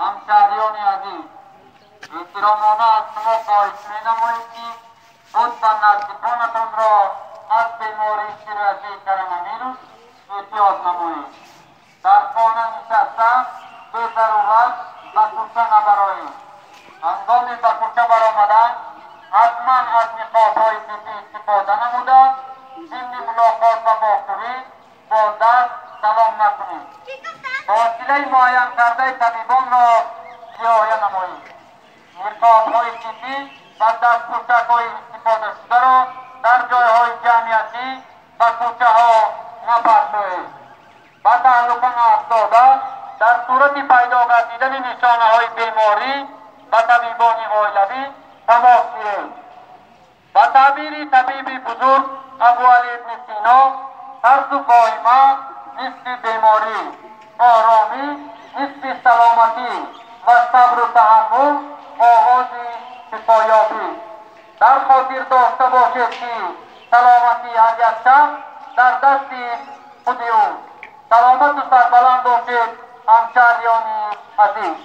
Ҳамшаҳриёни азиз, эҳтиромона аз шумо хоҳиш менамоем, ки худ ва наздиконатонро аз бемории сироятии коронавирус эҳтиёт намоед. Дар хона нишаста, безарурат ба кӯча набароед. Ҳангоми ба кӯча баромадан ҳатман аз ниқобҳои тиббӣ истифода намуда, зимни мулоқот ва вохӯрӣ бо даст салом накунед. Фосилаи муайянкардаи табибонро риоя намоед. Ниқобҳои тиббӣ ва дастпӯшакҳои истифодашударо дар ҷойҳои ҷамъиятӣ ба кӯчаҳо напартоед. Ба таҳлука наафтода, дар сурати пайдо гардидани нишонаҳои беморӣ ба табибони оилавӣ тамос гиред. Ба таъбири табиби бузург Абуалӣ ибни Сино, тарсу воҳима нисфи беморӣ, оромӣ нисфи саломатӣ ва сабру таҳаммул оғози шифоёбӣ. Дар хотир дошта бошед, ки саломатии ҳар як шахс дар дасти худи ӯ. Саломату сарбаланд бошед, ҳамшаҳриёни азиз.